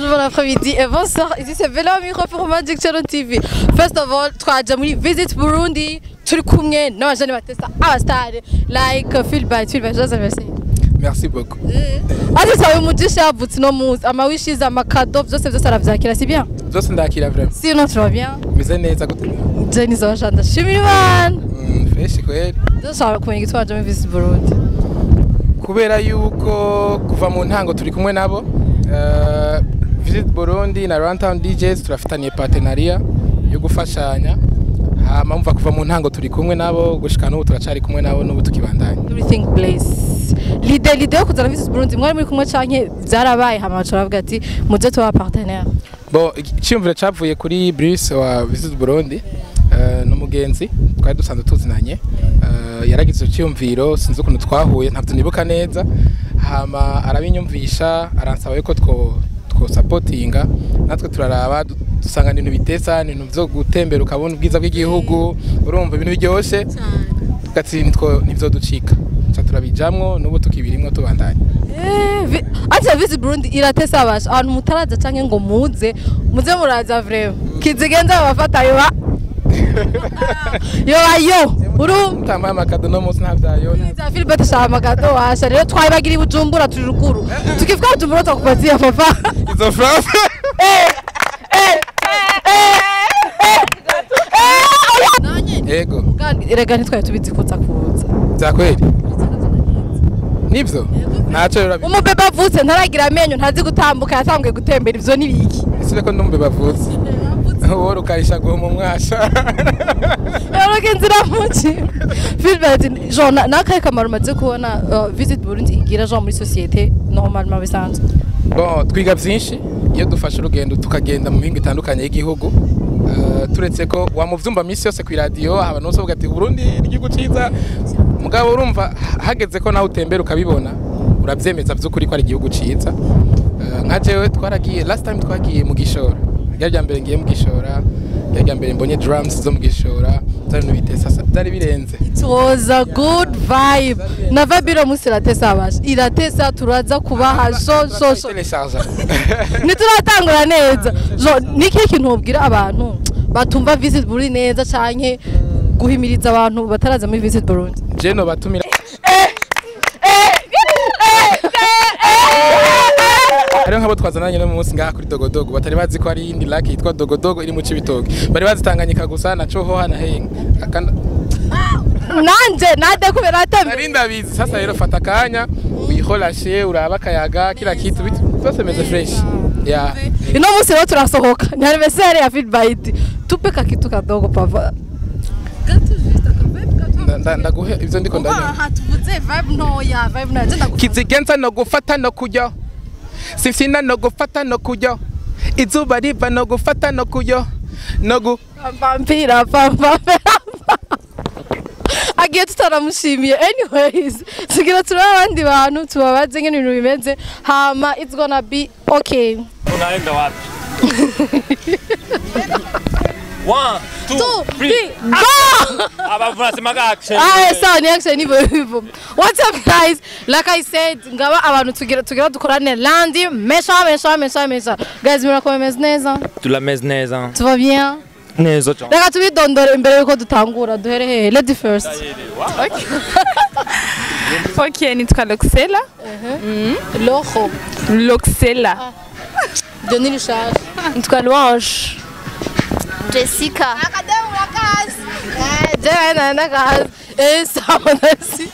Bonjour, bon après-midi et bonsoir. Ici c'est Bella micro pour Magic Channel TV. First of all, twaje muri Visit Burundi, turi kumwe n'abajene batesta abastar like Philbert, Philbert, joyeux anniversaire. Merci beaucoup. Ati sawe umugisha yavutse no munsi, ama wishes, ama cadeau byose byose aravyakira, c'est bien? Byose ndakira vraiment. Sinon tu vas bien? Meze neza gute? Jenny Zawashanda, shimira Imana. Fresh kweli. Dushaka kumenya igituma waje muri Visit Burundi. Kubera yuko kuva mu ntango turi kumwe nabo, Visit Burundi na Runtown DJs turafitaniye partenariat yo gufashanya. Hama mva kuva mu ntango turi kumwe nabo gushika n'ubu turacari kumwe nabo n'ubu tukibandanya. Everything place. L'idée yo kuzana Visit Burundi mwari muri kumwe canke vyarabaye hama baca baravuga ati muze tuba partenaire. Bon, iciyumviro cavuye kuri Bruce wa Visit Burundi, n'umugenzi twari dusanzwe tuzinanye, yaragize iciyumviro, sinzi ukuntu twahuye ntabwo nibuka neza, hama arabinyumvisha aransaba yuko two supportinga, natwe turaraba dusanga ibintu bitesa, ibintu byo gutembera ukabona ubwiza bw'igihugu, urumva ibintu biryoshe tugati nitwo nivyo ducika, ca turabijamwo n'ubu tukibirimwo tubandanya. Ati Visit Burundi iratesa abasha abantu mutaraza canke ngo muze muze muraza vraiment kizigenza abafata yo yo ayo uru mutambaye amakado no munsi ntavyayo. Za Philbert shama kado washa rero twayibagira Bujumbura turi ruguru tukifika Bujumbura tukupatia papa izo France. Yego erega ntitwari tubizi kuza kuza bya kweli nivyo ntaco rero. Umubebe avutse ntaragira amenyo ntazi gutambuka yatanguye gutembera ivyo nibiki? Ese ko ndumbe bavutse wowe ukarisha guhoma umwasha yoroka inzira muci. Philbert Jean, nakahe kamaro umaze kubona Visit Burundi igira Jean muri société normalement bisanzwe? Bon, twiga byinshi iyo dufashe urugendo tukagenda mu mihingo itandukanye y'igihugu, turetse ko wa muvyumva misi yose ku radio abantu bose bavuga ati Burundi ni igihugu ciza, mugabo urumva hageze ko nawe utembera ukabibona uravyemeza vy'ukuri ko ari igihugu ciza. Nka jewe twaragiye last time twagiye mu Gishora, rya mbere ngiye mu Gishora, rya mbere mbonye drums zo mu Gishora, byari ibintu bitesa byari birenze. It was a good vibe. Na vibe iro musi iratesa abasha iratesa, turaza kubaha so so so ntituratangura neza. Niki kintu wobwira abantu batumva Visit Burundi neza canke guhimiriza abantu bataraza muri Visit Burundi? Je no batumira hariho nk'abo twazananye no munsi ngaha kuri Dogodogo batari bazi ko ari indi lake yitwa Dogodogo iri mu Cibitoke, bari bazitanganyika gusa na coho hana henga nanje nade kubera atembe nari ndabizi. Sasa rero fata akanya wiholashe uraba akayaga kila kitu byose meze fresh. Yeah. Ino munsi rero turasohoka ni anniversaire ya Philbert, tupe kakitu kadogo papa ndaguhe ivyo ndiko ndanya. Aha tuvuze vibe ntoya, vibe ntoya ndaguha kizigenza no gufata no kujya simfina no gufata no kujya izuba riva no gufata no kujya no gu pampira pampa agiye tutaramushimiye. Anyways, tugira turi abandi bantu tubabaze ngene ibintu bimeze, hama it's gonna be okay. Unaenda wapi? 1 2 3 go! Aba unasemaga action. Ah, sawa ni action hivyo hivyo. What's up guys? Like I said, ngaba abantu tugira dukorane lundi, mesha mesha mesha mesha. Guys, murakomeye meze neza? Tulameze neza. Tu vas bien? Neza cyane. Reka tubidondore imbere yuko dutangura duhere hehe. Lady first. Okay. Okay, nitwa Loxela. Loho. Loxela. Johnny Richard. Nitwa Louange. Jessica. Akademu rakazi. Je na kazi. Sawa nasi.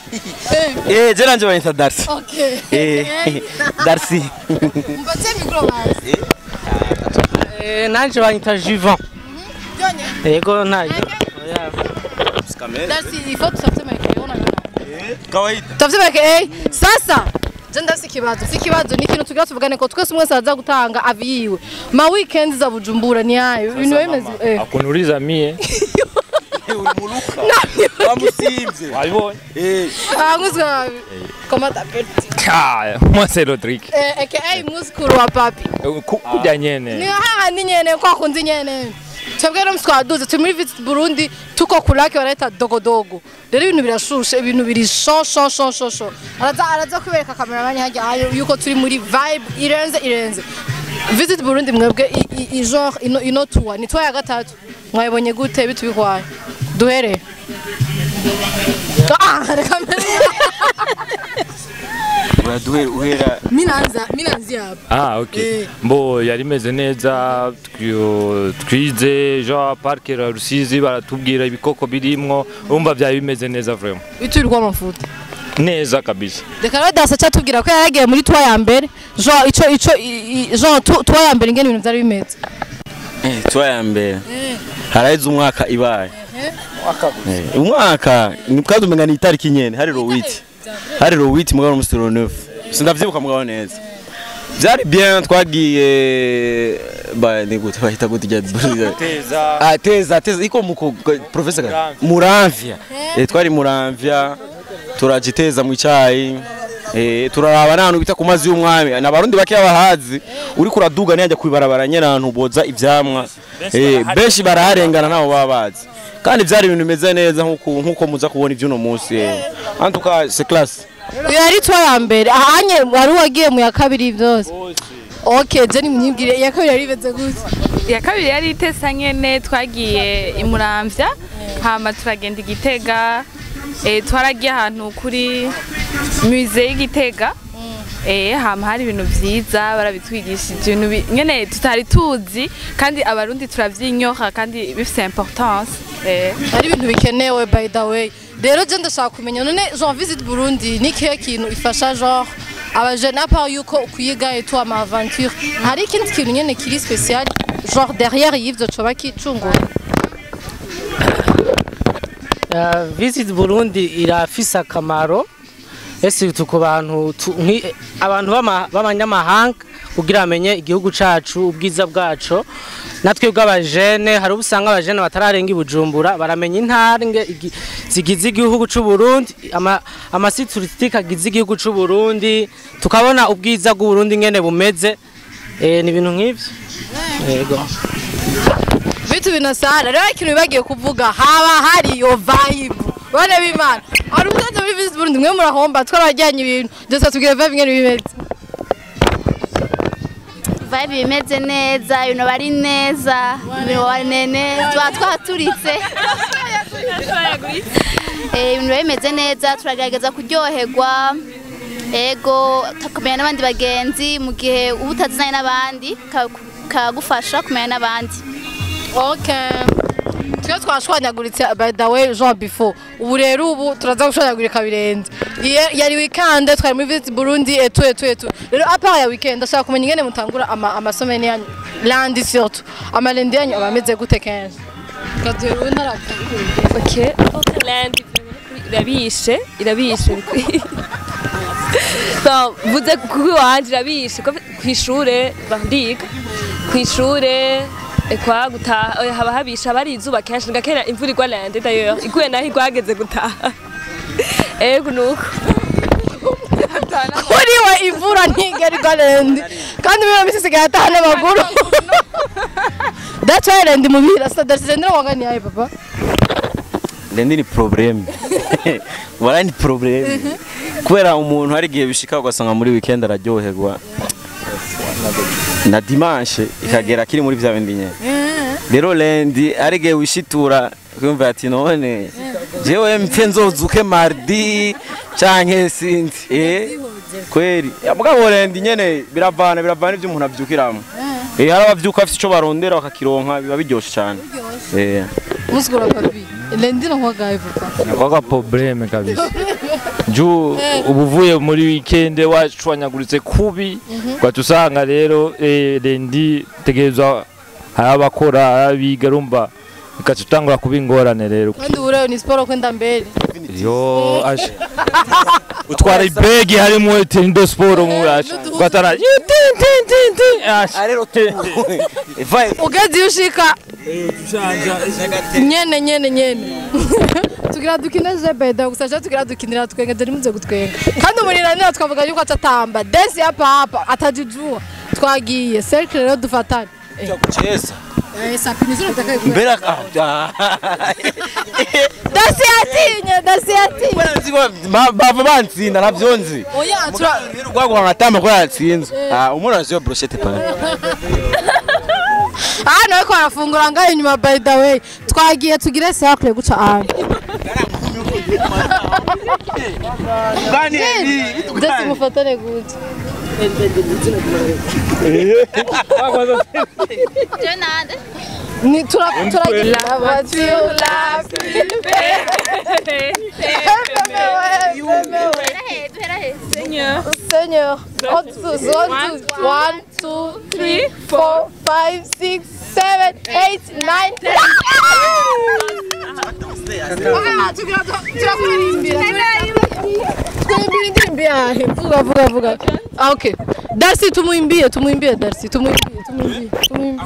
Je nanje banyita Darcy. Okay. Darcy. Mpatie micro basi. Nanje banyita Juvent. Yego nayo. Darcy, il faut tutafute mic ona. Kawaida. Tutafute mic. Sasa je ndafise ikibazo. Si ikibazo ni ikintu tugira tuvugane ko twese umwe aza gutanga avi yiwe. Ma weekend za Bujumbura ni ayo. Ibintu bimeze. Akuniuliza mie. Ulimuluka. Wamusimze. Wabibonye? Ah, comment t'appelles-tu? Ah, moi c'est Rodrigue. Aka muzukuru wa papi. Kujya nyene. Ni hahandi nyene kwa kundi nyene. Twebwe rero twaduze turi muri Visit Burundi tuko kulake barahita Dogodogo. Rero ibintu birashushe, ibintu biri sho sho sho sho sho. Araza kubereka cameraman hajya ayo yuko turi muri vibe irenze irenze. Visit Burundi mwebwe genre ino tour ni tour ya gatatu mwayibonye gute bitubikwaye duhere reka mbere Uraduhera uhera minanzi hapa. Ah, ok. Bo yari imeze neza, twize genre parc ya Rusizi baratubwira ibikoko birimwo, urumva byari bimeze neza vraiment. Bitubikwa amafuta Neza kabisa. Reka rero dasa cyatubwira ko yaragiye muri tour ya mbere genre ico genre tour ya mbere ingene ibintu byari bimeze. Tour ya mbere haraheze umwaka ibaye. Umwaka ni umenga ni itariki nyene hari rowiti. Hari rowiti mugabo umusoro 9. Sindavyibuka mugabo neza. Byari bien twagiye ba ni gute bahita gute rya Teza. Teza iko muko professor Muramvya. Twari Muramvya turajiteza mu cyayi. Turaraba n'ahantu bita ku mazi y'umwami n'abarundi bake abahazi uri kuraduga niyajya kwibarabara nyene ahantu boza ivyamwa benshi baraharengana nabo baba bazi kandi byari ibintu bimeze neza nkuko muza kubona ivy'uno munsi en tout cas c'est classe. Uyu yari tour ya mbere ahanye wari wagiye mu ya kabiri byose. Okay, je ni munyibwire iya kabiri yari imeze gute? Iya kabiri yari itesa nyene twagiye i Muramvya hama turagenda i Gitega. Twaragiye ahantu kuri musée y'Igitega. Hama hari ibintu vyiza barabitwigishije ibintu nyene tutari tuzi kandi abarundi turavyinyoha kandi bifise importance. Ari ibintu bikenewe by the way. Rero je ndashaka kumenya none genre Visit Burundi ni kihe kintu ifasha genre abajene à part yuko kuyiga et tout ama aventure hari ikindi kintu nyene kiri spécial genre derrière y'ivyo coba kicungura? Visit Burundi irafise akamaro ese ku bantu abantu b'abanyamahanga kugira amenye igihugu cacu ubwiza bwaco natwe bw'abajene hari ubusanga abajene batararenga ibujumbura baramenya intambwe zigize igihugu c'u Burundi amasi touristique agize igihugu c'u Burundi tukabona ubwiza bw'u Burundi ngene bumeze ni ibintu nk'ivyo. Yego bitu binasara rero ikintu bibagiye kuvuga haba hari yo vibe bane b'Imana ari utaza muri Visit Burundi mwe murahomba twarajyanye ibintu byose tubwire vibe ngene bimeze. Vibe bimeze neza ibintu bari neza ibintu banene twaturitse ibintu bimeze neza turagerageza kuryoherwa ego tukamenya n'abandi bagenzi mu gihe uba utazinanye n'abandi kagufasha kumenya n'abandi. Okay. Twe twashwanyaguritse by the way Jean before ubu rero ubu turaza gushwanyagurika birenze yari weekend twari muri Visit Burundi etu rero apa ya weekend ndashaka kumenya ingene mutangura amasomene yanyu lundi surtout amalundi yanyu abameze gute kenshi kaduhera ubu ntarakura. Okay, lundi irabishe so vuze kuri wanje irabishe kwishure bandiga kwishure kwa gutaha haba habisha bari izuba kenshi ngakera imvura igwa lundi d'ailleurs iguye naho igwageze gutaha ego nuko kuri we imvura ntigera igwa lundi kandi biba bisigaye ataha n'amaguru. That's why lundi mubira so that's ndira wangani yaye papa Lundi ni problème. Wala ni problème kubera umuntu hari igihe bishika ugasanga muri weekend araryoherwa na dimanche ikagera kiri muri vya bindi nyene. Rero lundi hari igihe wishitura kumva ati none jewe mpfe nzozuke mardi canke sinzi kweri mugabo lundi nyene biravana ivyo umuntu avyukiramo. Hari abavyuka bafite ico barondera bakakironka biba biryoshe cyane. Musigura papi lundi no kwagaye papa Kwa problème kabisa. Juu ubuvuye muri weekend washwanyaguritse kubi kwatusanga rero lundi tegerezwa hari abakora abiga rumba ikacutangura kuba ingorane rero. Kandi ureyo ni sport kwenda mbere. Yo ashe utwara ibegi harimo tendo sport mu ashe kwatara tin ashe rero ugeze ushika nyene tugira dukina jebeda gusa je tugira dukinira twenga je nimuze gutwenga kandi umurirana twavuga yuko atatamba dance ya papa atajijua twagiye cercle rero dufatane kucheza sapini zero takaye mbera dance yatinye bwana Ariko bava bantsinda ntavyonzi. Oya tura rwagwa ngatama ko yatsinzwe. Ah umuntu aziyo brochette pale. Ah nawe ko arafungura ngaho inyuma by the way. Twagiye tugire cercle guca ahantu. Ndetse mufatane gute. Ni turagira la voiture la plus belle. Seigneur. Seigneur. 1 2 3 4 5 6 7 8 9 10. Vuga vuga vuga. Ah okay. Darcy tumuimbie, tumuimbie Darcy, tumuimbie, tumuimbie, tumuimbie.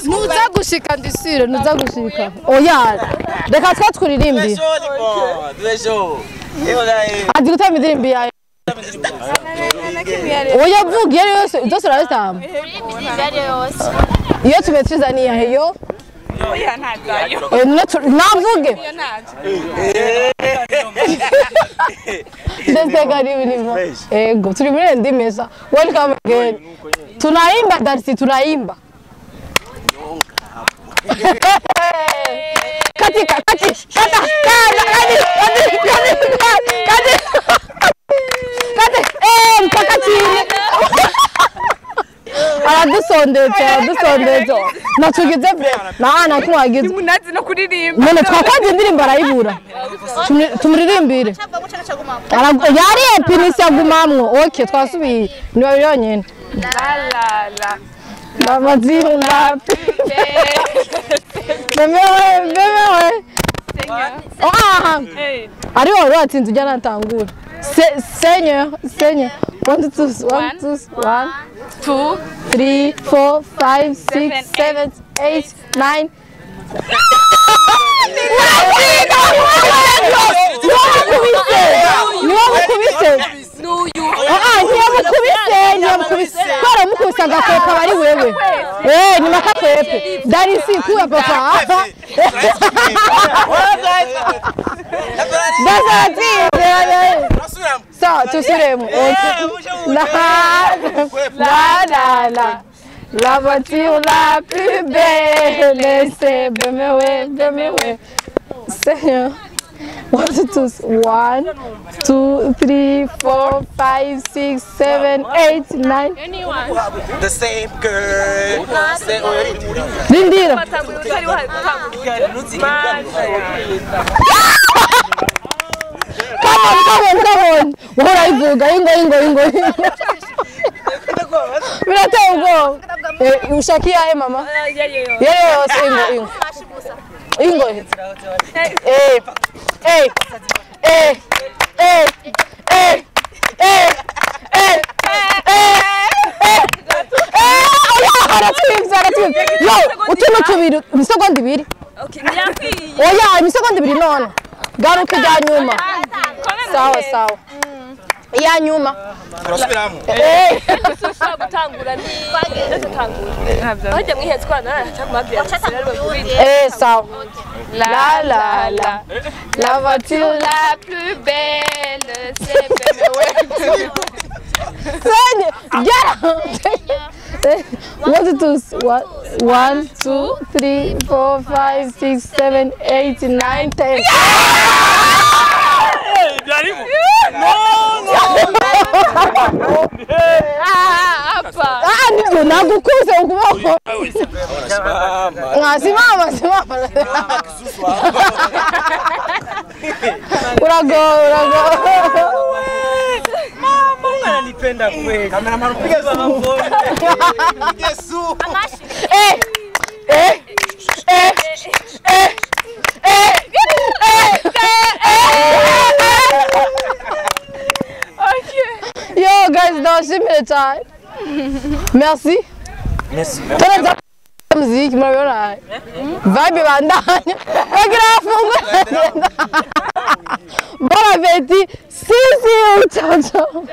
Nuza gushika ndisire, nuza gushika. Oya. Reka twa twuririmbi. Azi gutamba indirimbo yawe. Oya vuga iyo yose, zose urabitamba. Iyo tumetriza ni yahe yo? Oya ntazayo. Navuge. Ndetse karibu nivo. Ego, turi muri ndi meza. Welcome again. Tunaimba Darcy, tunaimba. Katika, kati, kata, kata, kati, kati, kati, kati, mpaka chini. Aradusondetse, aradusondetse. Natugize bre. Na kumwagize. Munazi no kuririmba. None twakwaje indirimbo arayibura. Tumuririmbire. Yari epinisi agumamwo. Okay, twasubiye. Ni babiri yonyene. La la la. La voiture la plus belle. Bemewe, bemewe. Ah! Ari wowe watsinze ujya natangura. Seigneur, Seigneur. 1 2 1 2 1 2 3 4 5 6 7 8 9. Niwamukubise agakwepa bari wewe. Ni makakwepe. Darisi kuya papa. Dasati. Sawa tusiremu. La la la la. La voiture la plus belle, c'est BMW, BMW. Seigneur. 1 2 1 2 3 4 5 6 7 8 9. The same girl. Lindira. Come on, come on, come on. Uhora ivuga ingo ingo ingo. Birateye ubwoba. Ushakia he mama? Yeyo ingo ingo. Ingo. Eh eh eh eh eh eh eh eh eh aratwivye aratwivye. Yo, utuntu tubiri, imisegonda ibiri. Oya, imisegonda ibiri none. Garuka ijya nyuma. Sawa sawa. Iya nyuma. Turasubiramo. Eh. Gutangura ni tutangura. Bajya mwihetswana cyangwa mabya. Eh sawa. La la la. La voiture la plus belle, c'est BMW. Seigneur, get out. 1 2 1 2 3 4 5 6 7 8 9 10. Ah, nibyo nagukuze ukuboko. Simama, simama. Urago, urago. Mama ananipenda kweli. Cameraman piga makofi. Yesu. Eh. Eh. Eh. Eh. Eh. Okay. Yo guys, ndabashimire cyane. Merci. Merci. Turaza muziki murabibona. Vibe bandanya. Bagira afungura. Bon appétit. Si si, ciao ciao.